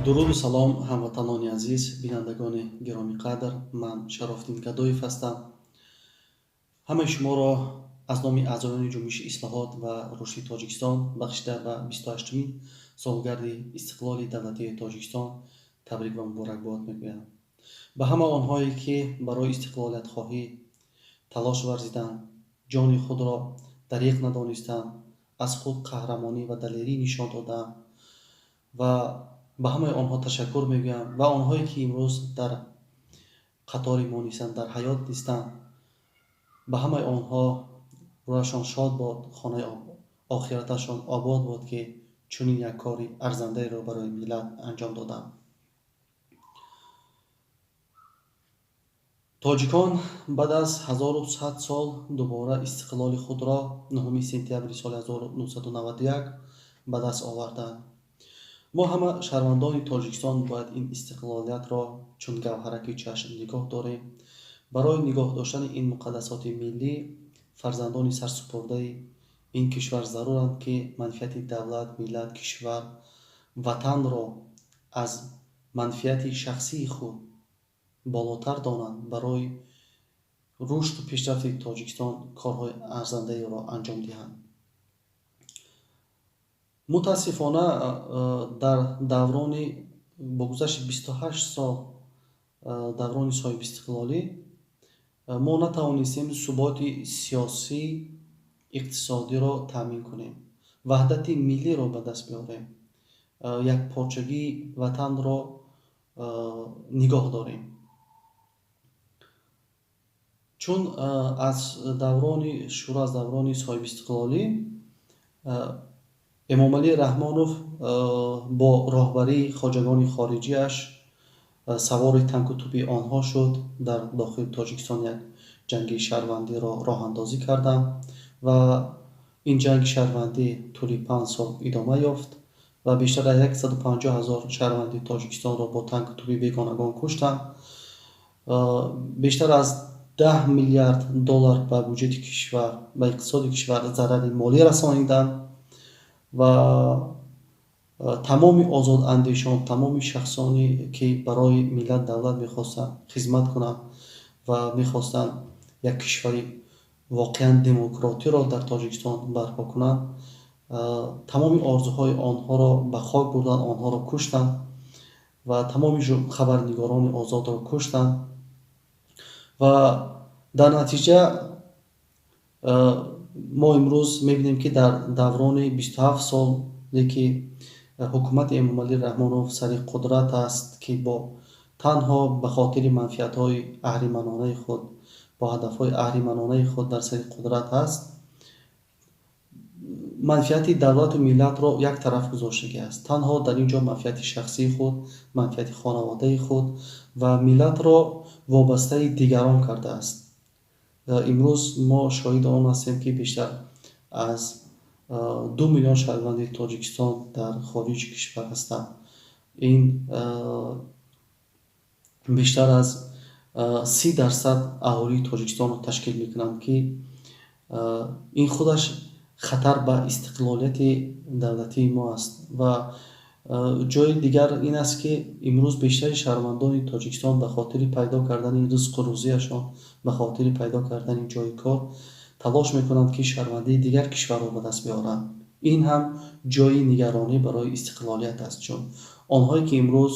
Дуруду салом, ҳамватанони азиз, бинандагони гиромиқадр. Ман Шарофиддин Гадоев ҳастам. Ҳамаи шуморо аз номи аъзоёни Ҷунбиши ислоҳот ва рушди Тоҷикистон, бахшида ба 28-умин солгарди истиқлоли давлатии Тоҷикистон, табрик ва муборакбод мегӯям. Ба ҳама онҳое, ки барои истиқлолиятхоҳӣ талош варзиданд, ҷони худро дариқ надонистанд, аз худ қаҳрамонӣ ва далерӣ нишон доданд, ва ба ҳамаи онҳо ташаккур мегӯям, ва онҳое, ки имрӯз дар қатори мо нестанд, дар ҳаёт нестанд, ба ҳамаи онҳо рӯҳашон шод бод, хонаи охираташон обод бод, ки чунин як кори арзандаеро барои миллат анҷом доданд. Тоҷикон баъд аз 1100 сол дубора истиқлоли худро 9 сентябри соли 1991 ба даст оварданд. Мо ҳама шаҳрвандони Тоҷикистон бояд ин истиқлолиятро чун гавҳараки чашм нигоҳ дорем. Барои нигоҳ доштани ин муқаддасоти миллӣ фарзандони сарсупурдаи ин кишвар заруранд, ки манфиати давлат, миллат, кишвар, ватанро аз манфиати шахсии худ болотар донанд, барои рушду пешрафти Тоҷикистон корҳои арзандаеро анҷом диҳанд. Мутаассифона, дар даврони бо гузашти 28 сол даврони соҳибистиқлолӣ мо натавонистем суботи сиёсӣ, иқтисодиро таъмин кунем, ваҳдати миллиро ба даст биёрем, якпорчагии ватанро нигоҳ дорем. Чун аз даврони шурӯъ, аз даврони соҳибистиқлолӣ, Эмомалӣ Раҳмонов бо роҳбарии хоҷагони хориҷиаш савори танку тупи онҳо шуд, дар дохили Тоҷикистон як ҷанги шаҳрвандиро роҳандозӣ карданд ва ин ҷанги шаҳрвандӣ тӯли 5 сол идома ёфт ва бештар аз 150 ҳазор шаҳрванди Тоҷикистонро бо танку тупи бегонагон куштанд. Бештар аз 10 миллиард доллар ба буҷети кишвар, ба иқтисоди кишвар зарари молӣ расониданд ва тамоми озодандешон, тамоми шахсоне, ки барои миллат, давлат мехостанд хизмат кунанд ва мехостанд як кишвари воқеан демократиро дар Тоҷикистон барпо кунанд, тамоми орзуҳои онҳоро ба хок бурданд, онҳоро куштанд ва тамоми хабарнигорони озодро куштанд. Ва дар натиҷа мо имрӯз мебинем, ки дар даврони 27 соле, ки ҳукумати Эмомалӣ Раҳмонов сари қудрат аст, ки бо танҳо ба хотири манфиатҳои аҳриманонаи худ, бо ҳадафҳои аҳриманонаи худ дар сари қудрат аст, манфиати давлату миллатро як тараф гузоштагӣ аст. Танҳо дар ин ҷо манфиати шахсии худ, манфиати хонаводаи худ ва миллатро вобастаи дигарон кардааст. Имрӯз мо шоҳиди он ҳастем, ки бештар аз 2 миллион шаҳрванди Тоҷикистон дар хориҷи кишвар ҳастанд. Ин бештар аз 30% аҳолии Тоҷикистонро ташкил мекунанд, ки ин худаш хатар ба истиқлолияти давлатии мо аст. Ва ҷои дигар ин аст, ки имрӯз бештари шаҳрвандони Тоҷикистон ба хотири пайдо кардани ризқу рӯзияшон, ба хотири пайдо кардани ҷойи кор талош мекунанд, ки шаҳрвандии дигар кишварро ба даст биёранд. Ин ҳам ҷои нигаронӣ барои истиқлолият аст, чун онҳое, ки имрӯз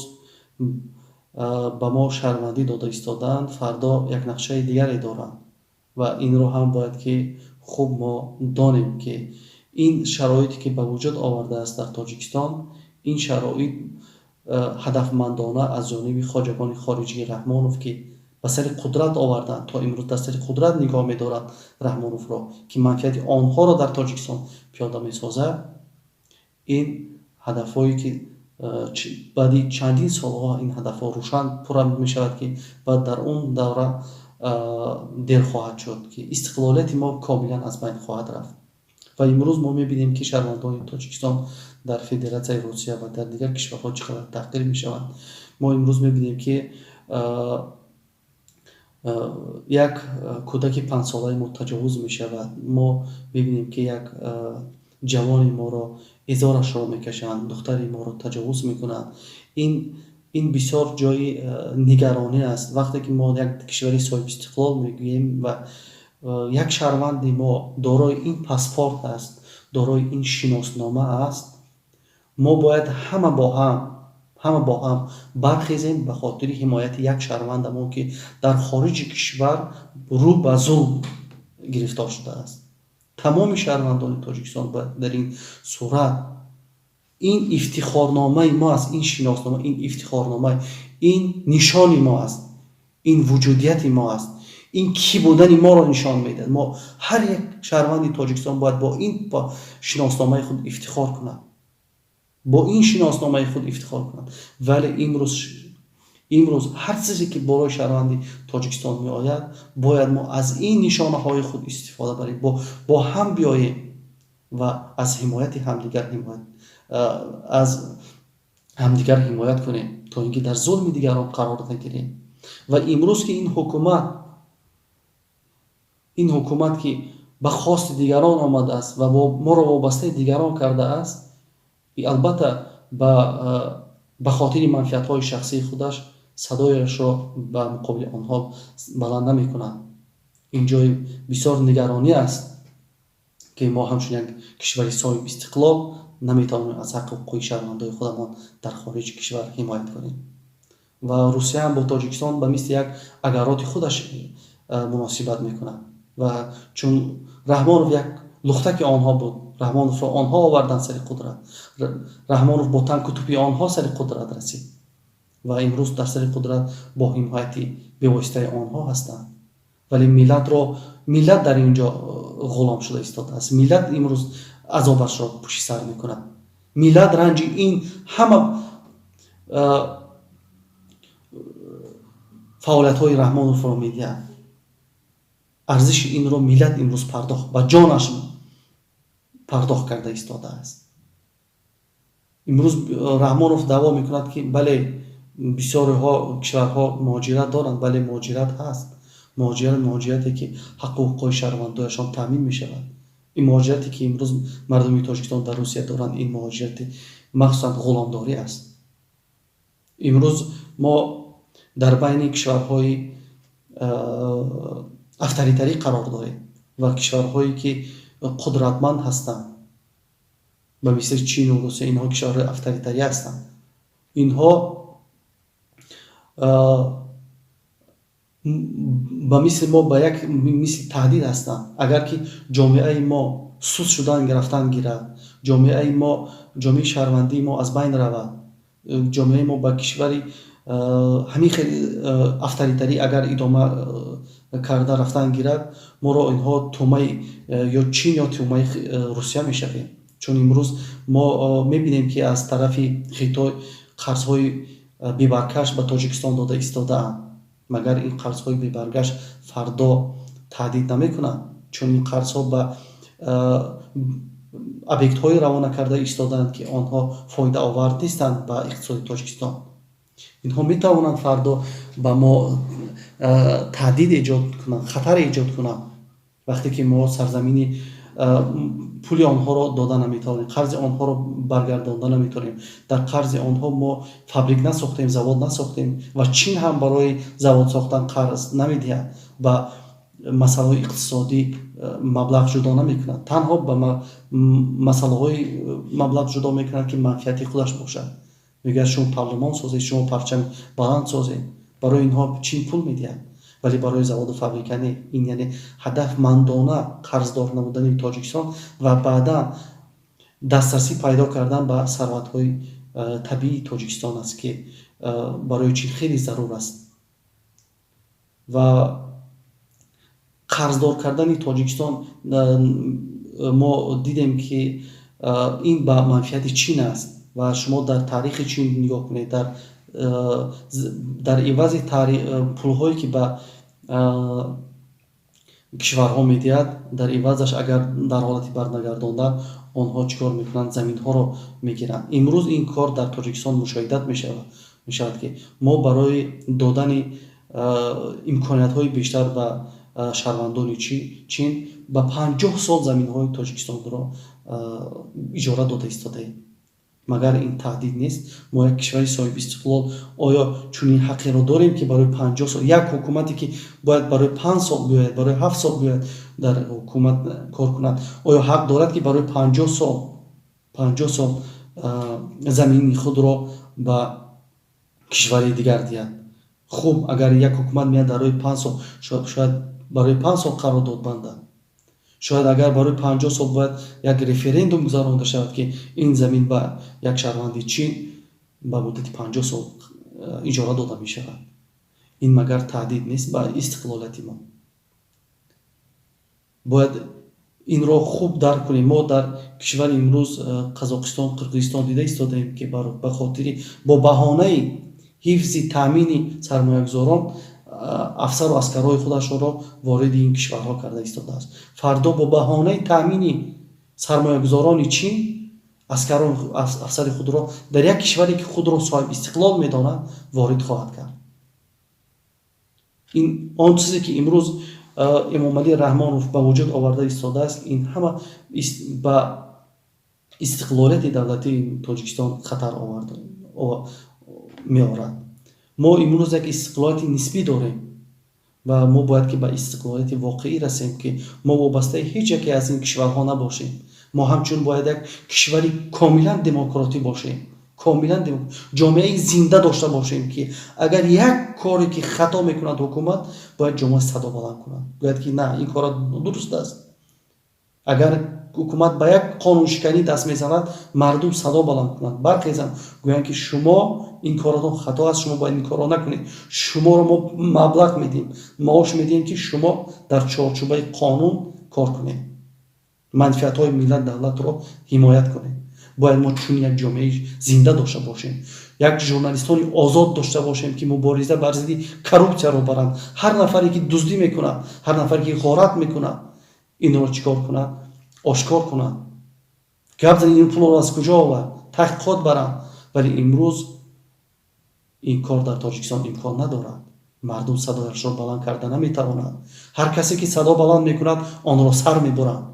ба мо шаҳрвандӣ дода истодаанд, фардо як нақшаи дигаре доранд ва инро ҳам бояд ки хуб мо донем, ки ин шароите, ки ба вуҷуд овардааст дар Тоҷикистон, ин шароит ҳадафмандона аз ҷониби хоҷагони хориҷии Раҳмонов, ки ба сари қудрат оварданд, то имрӯз дар сари қудрат нигоҳ медоранд Раҳмоновро, ки манфиати онҳоро дар Тоҷикистон пиёда месозад, ин ҳадафҳое, ки баъди чандин солҳо ин ҳадафҳо рӯшан пурра мешавад, ки баъд дар он давра дер хоҳад шуд, ки истиқлолияти мо комилан аз байн хоҳад рафт. Ва имрӯз мо мебинем, ки шаҳрвандони Тоҷикистон дар Федератсияи Русия ва дар дигар кишварҳо чӣ қадар таҳқир мешаванд. Мо имрӯз мебинем, ки як кӯдаки 5-солаи мо таҷовуз мешавад. Мо мебинем, ки як ҷавони моро изорашро мекашанд, духтари моро таҷовуз мекунанд. Ин бисёр ҷои нигаронӣ аст. Вақте ки мо як кишвари соҳибистиқлол мегӯем ва як шаҳрванди мо дорои ин паспорт аст, дорои ин шиноснома аст, мо бояд ҳама бо ҳам бархезем ба хотири ҳимояти як шаҳрвандамон, ки дар хориҷи кишвар рӯ ба зулм гирифтор шудааст. Тамоми шаҳрвандони Тоҷикистон бояд дар ин сурат, ин ифтихорномаи мо аст, ин шиноснома, ин ифтихорнома, ин нишони мо аст, ин вуҷудияти мо аст, ин кӣ будани моро нишон медиҳад. Мо, ҳар як шаҳрванди Тоҷикистон, бояд бо ин шиносномаи худ ифтихор кунад, бо ин шиносномаи худ ифтихор кунад. Вале имрӯз ҳар чизе ки болои шаҳрванди Тоҷикистон меояд, бояд мо аз ин нишонаҳои худ истифода барем, бо ҳам биёем ва аз ҳимояти ҳамдигар ҳимоят, аз ҳамдигар ҳимоят кунем, то ин ки дар зулми дигарон қарор нагирем. Ва имрӯз ки ин ҳукумат, ки ба хости дигарон омадааст ва моро вобастаи дигарон кардааст, албатта, ба хотири манфиатҳои шахсии худаш садояшро ба муқобили онҳо баланд намекунад. Ин ҷои бисёр нигаронӣ аст, ки мо ҳамчун як кишвари соҳибистиқлол наметавонем аз ҳаққу ҳуқуқи шаҳрвандои худамон дар хориҷи кишвар ҳимоят кунем. Ва Русияам бо Тоҷикистон ба мисли як агароти худаш муносибат мекунад. Ва чун Раҳмонов як лухтаки онҳо буд, Раҳмоновро онҳо оварданд сари қудрат, Раҳмонов бо танку тупи онҳо сари қудрат расид ва имрӯз дар сари қудрат бо ҳимояти бевоситаи онҳо ҳастанд. Вале миллат дар ин ҷо ғулом шуда истодааст. Миллат имрӯз азобашро пушти сар мекунад. Миллат ранҷи ин ҳама фаъолиятҳои Раҳмоновро медиҳад. Арзиши инро миллат имрӯз пардохт, ба ҷонаш пардохт карда истодааст. Имрӯз Раҳмонов даъво мекунад, ки бале, бисёриҳо кишварҳо муҳоҷират доранд. Бале, муҳоҷират ҳаст. Муҳоҷират, муҳоҷирате ки ҳаққу ҳуқуқҳои шаҳрвандояшон таъмин мешавад. Ин муҳоҷирате, ки имрӯз мардуми Тоҷикистон дар Русия доранд, ин муҳоҷирати махсусан ғуломдорӣ аст. Имрӯз мо дар байни кишварҳои авторитарӣ қарор дорем ва кишварҳое, ки қудратманд ҳастанд, ба мисли Чину Русия, инҳо кишварҳои авторитарӣ ҳастанд. Инҳо ба мисли мо, ба як мисли таҳдид ҳастанд. Агар ки ҷомеаи мо суст шудан рафтан гирад, ҷомеаи мо, ҷомеаи шаҳрвандии мо аз байн равад, ҷомеаи мо ба кишвари ҳамин хел авторитарӣ агар идома карда рафтан гирад, моро инҳо тӯъмаи ё Чин, ё тӯъмаи Русия мешавем. Чун имрӯз мо мебинем, ки аз тарафи Хитой қарзҳои бебаргашт ба Тоҷикистон дода истодаанд. Магар ин қарзҳои бебаргашт фардо таҳдид намекунанд? Чун ин қарзҳо ба объектҳое равона карда истодаанд, ки онҳо фоидаовар нестанд ба иқтисоди Тоҷикистон. Инҳо метавонанд фардо ба мо таҳдид эҷод кунанд, хатар эҷод кунанд. Вақте ки мо сарзамини пули онҳоро дода наметавонем, қарзи онҳоро баргардонда наметавонем, дар қарзи онҳо мо фабрик насохтем, завод насохтем ва Чин ҳам барои завод сохтан қарз намедиҳад, ба масъалаҳои иқтисодӣ маблағ ҷудо намекунад, танҳо ба масъалаҳои маблағ ҷудо мекунад, ки манфиати худаш бошад. Мегӯяд: «Шумо парлумон созед, шумо парчами баланд созед». Барои инҳо Чин пул медиҳад, вале барои заводу фабрика не. Ин яъне ҳадафмандона қарздор намудани Тоҷикистон ва баъдан дастрасӣ пайдо кардан ба сарватҳои табиии Тоҷикистон аст, ки барои Чин хеле зарур аст. Ва қарздор кардани Тоҷикистон, мо дидем, ки ин ба манфиати Чин аст. Ва шумо дар таърихи Чин нигоҳ кунед, дар ивази пулҳое, ки ба кишварҳо медиҳад, дар ивазаш, агар дар ҳолати барнагардондан, онҳо чӣ кор мекунанд? Заминҳоро мегиранд. Имрӯз ин кор дар Тоҷикистон мушоҳидат мешавад, ки мо барои додани имкониятҳои бештар ба шаҳрвандони Чин ба 50 сол заминҳои Тоҷикистонро иҷора дода истодаем. Магар ин таҳдид нест? Мо як кишвари соҳибистиқлол оё чунин ҳаққеро дорем, ки барои 50 сол як ҳукумате, ки бояд барои 5 сол биёяд, барои 7 сол биёяд, дар ҳукумат кор кунад, оё ҳақ дорад, ки барои 50 сол, 50 сол замини худро ба кишвари дигар диҳад? Хуб, агар як ҳукумат меяд барои 5 сол, шояд барои 5 сол қарордод бандад. Шояд агар барои 50 сол бояд як референдум гузаронида шавад, ки ин замин ба як шаҳрванди Чин ба муддати 50 сол иҷора дода мешавад. Ин магар таҳдид нест ба истиқлолияти мо? Бояд инро хуб дарк кунем. Мо дар кишвари имрӯз Қазоқистон, Қирғизистон дида истодаем, ки ба хотири бо баҳонаи ҳифзи таъмини сармоягузорон афсару аскарҳои худашонро вориди ин кишварҳо карда истодааст. Фардо бо баҳонаи таъмини сармоягузорони Чин афсари худро дар як кишваре, ки худро соҳибистиқлол медонад, ворид хоҳад кард. Ин он чизе, ки имрӯз Эмомалӣ Раҳмонов ба вуҷуд оварда истодааст, ин ҳама ба истиқлолияти давлатии Тоҷикистон хатар меорад. Мо имрӯз як истиқлолияти нисбӣ дорем ва мо бояд ки ба истиқлолияти воқеӣ расем, ки мо вобастаи ҳеҷ яке аз ин кишварҳо набошем. Мо ҳамчун бояд як кишвари комилан демократӣ бошем, комилан ҷомеаи зинда дошта бошем, ки агар як коре ки хато мекунад ҳукумат, бояд ҷомеа садо баланд кунад, гӯяд, ки на, ин кора дуруст аст. Агар ҳукумат ба як қонуншиканӣ даст мезанад, мардум садо баланд кунанд, бархезанд, гӯянд, ки шумо ин коротон хато аст, шумо бояд ин корро накунед, шуморо мо маблағ медиҳем, маош медиҳем, ки шумо дар чорчӯбаи қонун кор кунед, манфиатҳои миллат, давлатро ҳимоят кунед. Бояд мо чунин як ҷомеаи зинда дошта бошем, як журналистони озод дошта бошем, ки мубориза бар зидди коррупсияро баранд. Ҳар нафаре, ки дуздӣ мекунад, ҳар нафаре, ки ғорат мекунад, инро чӣ кор кунад? Ошкор кунад, гап занед, ин пулро аз куҷо овард, таҳқиқот баранд. Вале имрӯз ин кор дар Тоҷикистон имкон надорад. Мардум садояшро баланд карда наметавонад. Ҳар касе, ки садо баланд мекунад, онро сар мебуранд,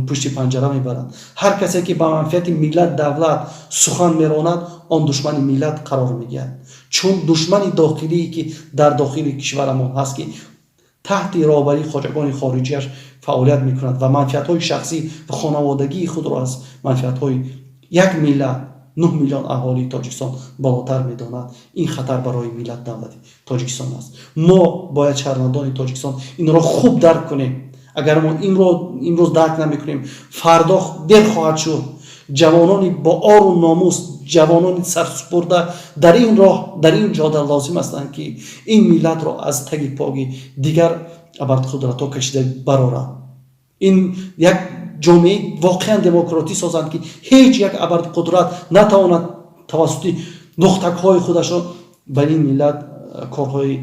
пушти панҷара мебаранд. Ҳар касе, ки ба манфиати миллат, давлат сухан меронад, он душмани миллат қарор мегирад, чун душмани дохилие, ки дар дохили кишварамон ҳаст, ки таҳти роҳбарии хоҷагони хориҷиаш фаъолият мекунад ва манфиатҳои шахсӣ ва хонаводагии худро аз манфиатҳои як миллат, 9 миллион аҳолии Тоҷикистон болотар медонад, ин хатар барои миллат, давлати Тоҷикистон аст. Мо бояд, шаҳрвандони Тоҷикистон, инро хуб дарк кунем. Агар мо инро имрӯз дарк намекунем, фардо дер хоҳад шуд. Ҷавонони бо ору номус, ҷавонони сарсупурда дар ин роҳ, дар ин ҷода лозим ҳастанд, ки ин миллатро аз таги поги дигар абарқудратҳо кашида бароранд, ин як ҷомеаи воқеан демократӣ созанд, ки ҳеҷ як абарқудрат натавонад тавассути нуқтакҳои худашро ба ин миллат корҳои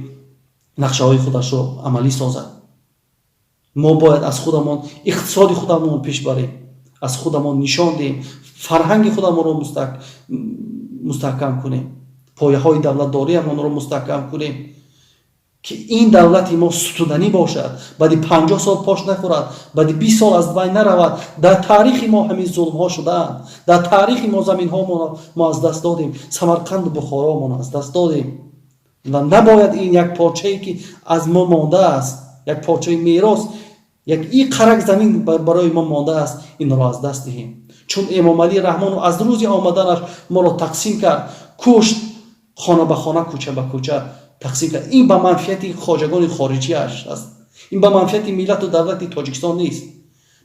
нақшаҳои худашро амалӣ созад. Мо бояд аз худамон иқтисоди худамон пеш барем, аз худамон нишон диҳем, фарҳанги худамонро мустаҳкам кунем, пояҳои давлатдориамонро мустаҳкам кунем, ки ин давлати мо сутуданӣ бошад, баъди 50 сол пош нахӯрад, баъди 20 сол аз байн наравад. Дар таърихи мо ҳамин зулмҳо шудаанд. Дар таърихи мо заминҳомонро мо аз даст додем, Самарқанду Бухоромонро аз даст додем ва набояд ин як порчае, ки аз мо мондааст, як порчаи мерос, як и қарак замин барои мо мондааст, инро аз даст диҳем. Чун Эмомалӣ Раҳмонов аз рӯзи омаданаш моро тақсим кард, кушт, хона ба хона, кӯча ба кӯча тақсим кард. Ин ба манфиати хоҷагони хориҷиаш аст, ин ба манфиати миллату давлати Тоҷикистон нест.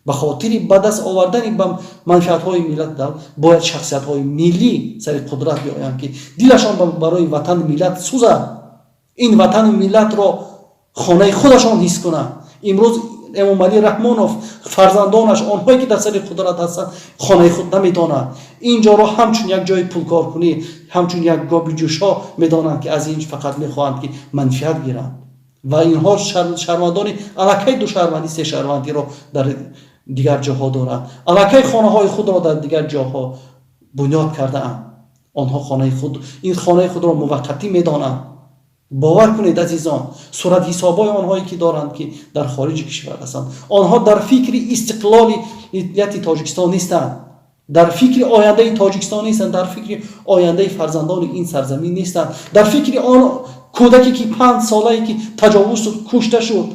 Ба хотири ба даст овардани ба манфиатҳои миллату давлат бояд шахсиятҳои миллӣ сари қудрат биоянд, ки дилашон барои ватану миллат сӯзад, ин ватану миллатро хонаи худашон ҳис кунанд. Имрӯз Эмомалӣ Раҳмонов, фарзандонаш, онҳое, ки дар сари қудрат ҳастанд, хонаи худ намедонанд. Ин ҷоро ҳамчун як ҷои пулкоркунӣ, ҳамчун як гоби ҷӯшҳо медонанд, ки аз ин фақат мехоҳанд, ки манфиат гиранд. Ва инҳо шаҳрвандони аллакай ду шаҳрвандӣ, се шаҳрвандиро дар дигар ҷоҳо доранд, аллакай хонаҳои худро дар дигар ҷоҳо бунёд кардаанд. Онҳо хонаи худ, ин хонаи худро муваққатӣ медонанд. Бовар кунед, азизон, суратҳисобҳои онҳое, ки доранд, ки дар хориҷи кишвар ҳастанд, онҳо дар фикри истиқлолияти Тоҷикистон нестанд. Дар фикри ояндаи Тоҷикистон нестанд, дар фикри ояндаи фарзандони ин сарзамин нестанд, дар фикри он кӯдаке, ки 5 солае, ки таҷовуз шуд, кушта шуд,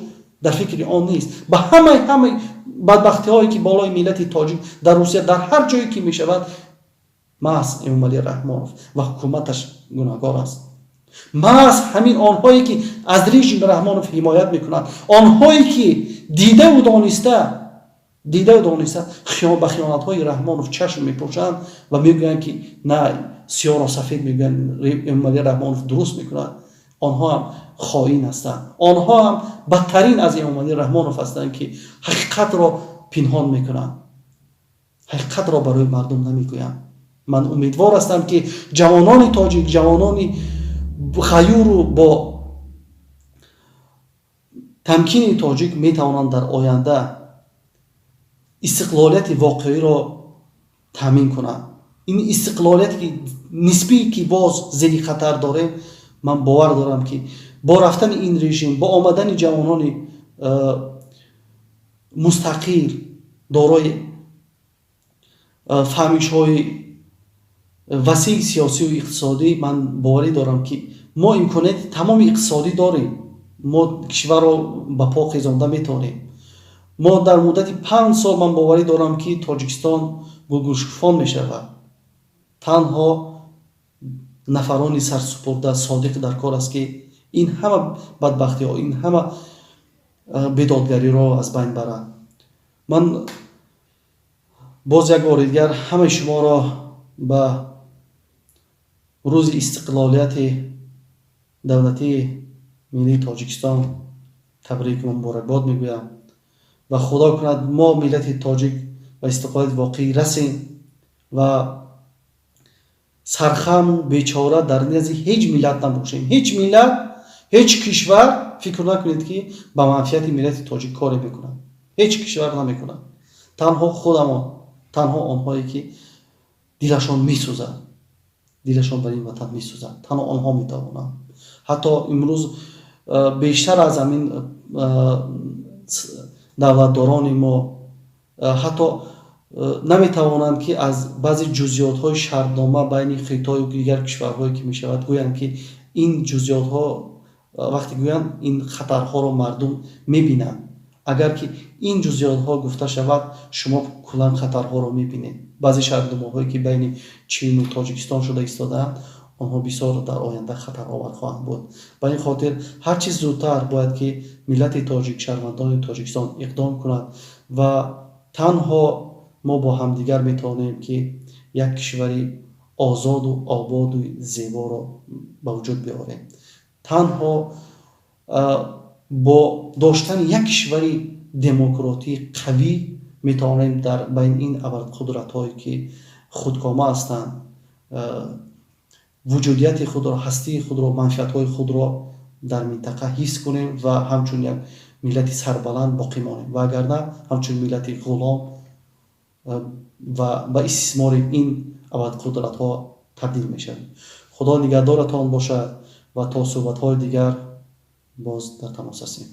дар фикри он нест. Ба ҳамаи бадбахтиҳое, ки болои миллати тоҷик дар Русия, дар ҳар ҷое ки мешавад, маҳз Эмомалӣ Раҳмонов ва ҳукуматаш гунаҳгор аст. Маҳз ҳамин онҳое, ки аз режими Раҳмонов ҳимоят мекунанд, онҳое, ки дидаву дониста ба хиёнатҳои Раҳмонов чашм мепӯшанд ва мегӯянд, ки на, сиёҳро сафед мегӯянд, Эмомалӣ Раҳмонов дуруст мекунад, онҳо ҳам хоин ҳастанд. Онҳо ҳам бадтарин аз Эмомалӣ Раҳмонов ҳастанд, ки ҳақиқатро пинҳон мекунанд, ҳақиқатро барои мардум намегӯянд. Ман умедвор ҳастам, ки ҷавонони тоҷик, ҷавонони ғаюру бо тамкини тоҷик метавонанд дар оянда истиқлолияти воқеиро таъмин кунанд. Ин истиқлолияте ки нисбие, ки боз зери хатар дорем, ман бовар дорам, ки бо рафтани ин режим, бо омадани ҷавонони мустақил, дорои фаҳмишҳои васеи сиёсию иқтисодӣ, ман боварӣ дорам, ки мо имконияти тамоми иқтисодӣ дорем, мо кишварро ба по хезонда метавонем. Мо дар муддати 5 сол, ман боварӣ дорам, ки Тоҷикистон гулгулшукуфон мешавад. Танҳо нафарони сарсупурда, содиқ дар кор аст, ки ин ҳама бадбахтиҳо, ин ҳама бедодгариро аз байн баранд. Ман боз як бори дигар ҳамаи шуморо ба Рӯзи истиқлолияти давлатии миллии Тоҷикистон табрику муборакбод мегӯям ва Худо кунад, мо, миллати тоҷик, ба истиқлолияти воқеӣ расем ва сархаму бечора дар назди ҳеҷ миллат набошем. Ҳеҷ миллат, ҳеҷ кишвар фикр накунед, ки ба манфиати миллати тоҷик коре мекунад. Ҳеҷ кишвар намекунад. Танҳо худамон, танҳо онҳое, ки дилашон месӯзад, дилашон бар ин ватан месӯзад, танҳо онҳо метавонанд. Ҳатто имрӯз бештар аз ҳамин давлатдорони мо ҳатто наметавонанд, ки аз баъзе ҷузъиётҳои шартнома байни Хитою дигар кишварҳое, ки мешавад, гӯянд, ки ин ҷузъиётҳо вақте гӯянд, ин хатарҳоро мардум мебинанд. Агар ки ин ҷузъиётҳо гуфта шавад, шумо куллан хатарҳоро мебинед. Баъзе шартномаҳое, ки байни Чину Тоҷикистон шуда истодаанд, онҳо бисёр дар оянда хатаровар хоҳанд буд. Ба ин хотир ҳар чиз зудтар бояд, ки миллати тоҷик, шаҳрвандони Тоҷикистон иқдом кунад ва танҳо мо бо ҳамдигар метавонем, ки як кишвари озоду ободу зеборо ба вуҷуд биёрем. Танҳо бо доштани як кишвари демократии қавӣ метавонем дар байни ин абарқудратҳое, ки худкома ҳастанд, вуҷудияти худро, ҳастии худро, манфиатҳои худро дар минтақа ҳифз кунем ва ҳамчун як миллати сарбаланд боқӣ монем. Вагарна ҳамчун миллати ғулом ва ба истисмори ин абарқудратҳо табдил мешавем. Худо нигаҳдоратон бошад ва то суҳбатҳои дигар боз дар тамос ҳастем.